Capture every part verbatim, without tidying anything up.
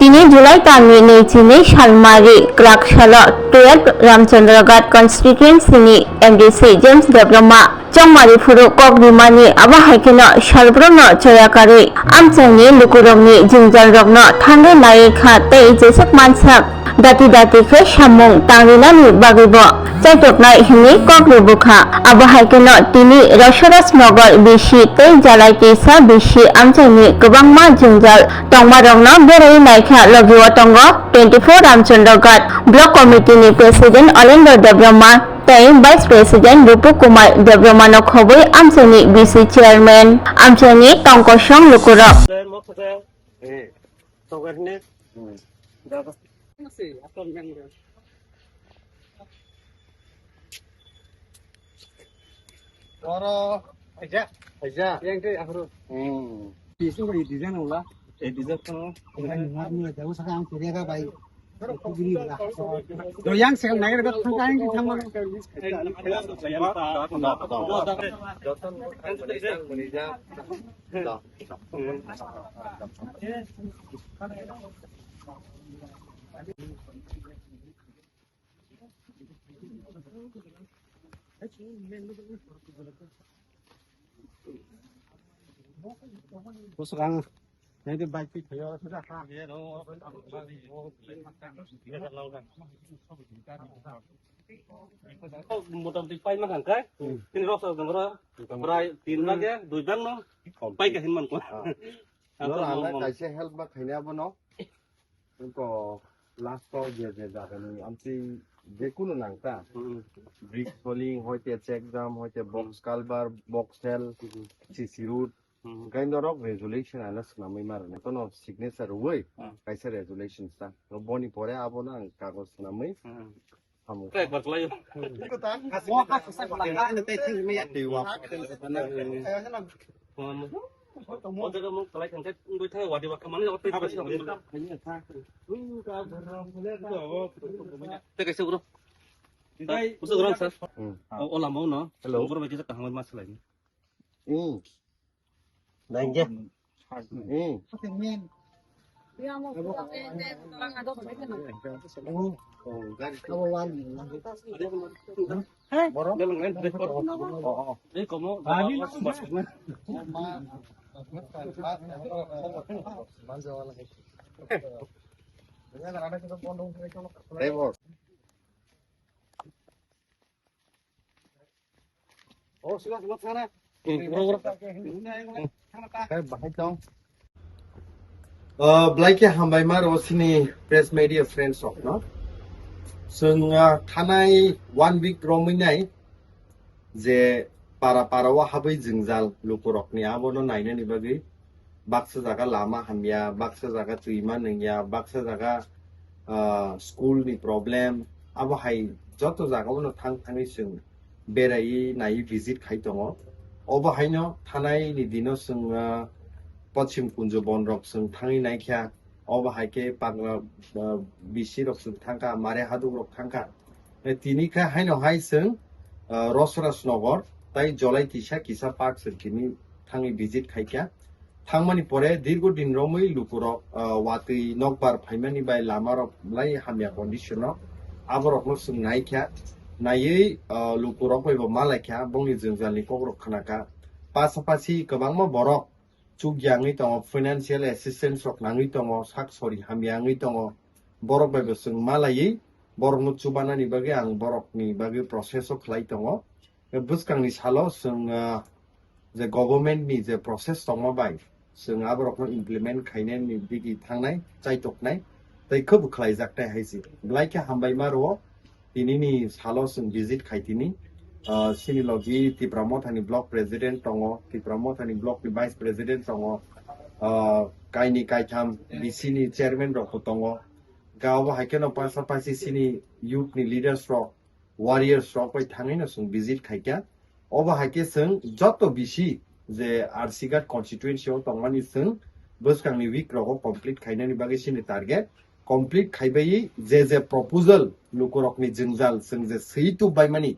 Tini July talni nui chini salmari kwrak salo twelve Ramchandraghat constituency ni M D C James Debbarma chongmari phuru kok rimani, abo hai kheno salbrono choya karwi amchaini lukurokni jwngjal rokno thangwi naiwi kha tei jeswk mansak dati dati khe samung tangrinani bagwi bo chaitoknai hwnwi kok rwbwkha. Abo hai kheno tini Rosaraj Nagar B C tei Jalai Tisa B C amchaini kwbangma jwngjal tongmarokno beraiwi naikha. Logi o tongo twenty four Ramchandra Ghat Block Committee ni President Olendra Debbarma tei Vice President Rupu Kumar Debbarma no khobwi amchaini B C Chairman amchaini tongkosong lukurok. Oro, aja, aja. Yang tu akhru. Hmm. Di sini di design ula. Eh, design tu. Yang sekarang naik dekat tangkai yang kita mau. Bosok ang, nanti bike pi phayo, sudah ha. Motamoti pai ma kangkai, tini rok sa dong ro, brai tin lage, dui bang no, pai ka hin man ko. Nor ang kaisa help ma khaina bono. Ko last o je je jagani amtwi jekunu nangta. Hmm. Brick falling, hoite check dam, hoite box Hmm. culvert, box cell, Hmm. C C road. Hmm. Gaino rok resolution ano swnamwi marwna. Kono signature rwui Hmm. kaisa resolution sa. Boni pore abono ang kagoj swnamwi Hmm. Tamo. Tei ekbar kwlaio. Tei wa. O jaga mo kwlai thangkhe wngwi thai wadi wa khamani jaga tei kaisa. Tei kaisa bro. Usuk rang sir. Hmm. O lama uno. Hello. Bro bai kisa kaham ma swlai. Hmm. Naikhe. Hmm. Hey, boss. Oh, sudah, sudah sana. Hmm, uro, uro. Bahai tong. Uh, belai khe hambai ma rw sini press media friends rok no. Chwng, uh, thanai one week romwi nai je para para o habwi jwngjal lukurokni abono nainani bagwi baksa jaga lama hamya, baksa jaga twima nungya, baksa jaga, ah, school ni problem, abo hai joto jaga o no thang thangwi chwng berai nai visit khai tongo. Obo haino thanai ni dino chwng, ah, Pochim Kunjo bon rok chwng thangwi naikha, obo hai khe Pagla, ah, B C rok chwng thangkha, Mare Haduk rok thangkha. Eh, tini khe haino hai chwng, ah, Rosrasnogor tai Jolai Tisa kisa park chwng tini thangwi visit khaikha. Thangmani pore dirgo din romwi lukurok, ah, watwi nokbar phaimani bai lamarok belai hamya condition o. Aborokno chwng naikha, naiwi, ah, lukurok bai bo malaikha, bongni jwngjalni kokrok khnakha. Pasapasi kwbangma borok chukya wngwi tongo, financial assistance rok nangwi tongo, sak sori hamya wngwi tongo. Borok bai bo chwng malaiwi borokno chubanani bagwi ang borokni bagwi process o khlai tongo. Bwskangni salo chwng, ah, je government ni je process tongma bai chwng aborokno implement khainani digi thangnai, chaitoknai, tei khwbo khlaijaknai hai se. Belai khe hambai ma rwo, tinini salo chwng visit khai tini. Ah, sini logi Tipra Mothani block president tongo, Tipra Mothani block ni vice president tongo, ah, kaini kaitham B C ni chairman rok bo tongo. Ga obo hai kheno pasapasi sini youth ni leaders rok, warriors rok bai thangwi no chwng visit khaikha. Obo hai khe chwng joto B C je R C Ghat constituency o tongmani chwng bwskangni week rogo complete khainani bagwi chini target. Complete khaibai je je proposal lukurokni jwngjal chwng je swi tubbaimani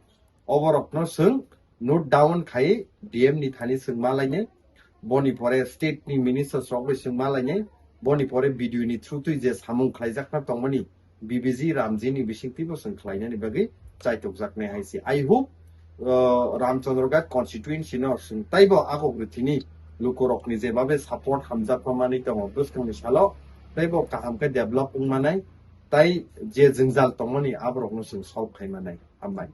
oborokno chwng note down khai D M ni thani chwng malainai. Boni pore state ni ministers rok bai chwng malainai. Boni pore video ni through twi je samung khlaijakna tongmani B B G Ramji ni bisingtwi bo chwng khlainani bagwi chaitokjaknai hai se. I hope, uh, Ramchandra Ghat constituency no chwng taibo agok rwthini lukurokni jebabe support hamjakma manwi tongo bwskangni salo, taibo kaham khe develop wngmanai, tai je jwngjal tongmani aborokno chwng solve khaimanai. Hambai.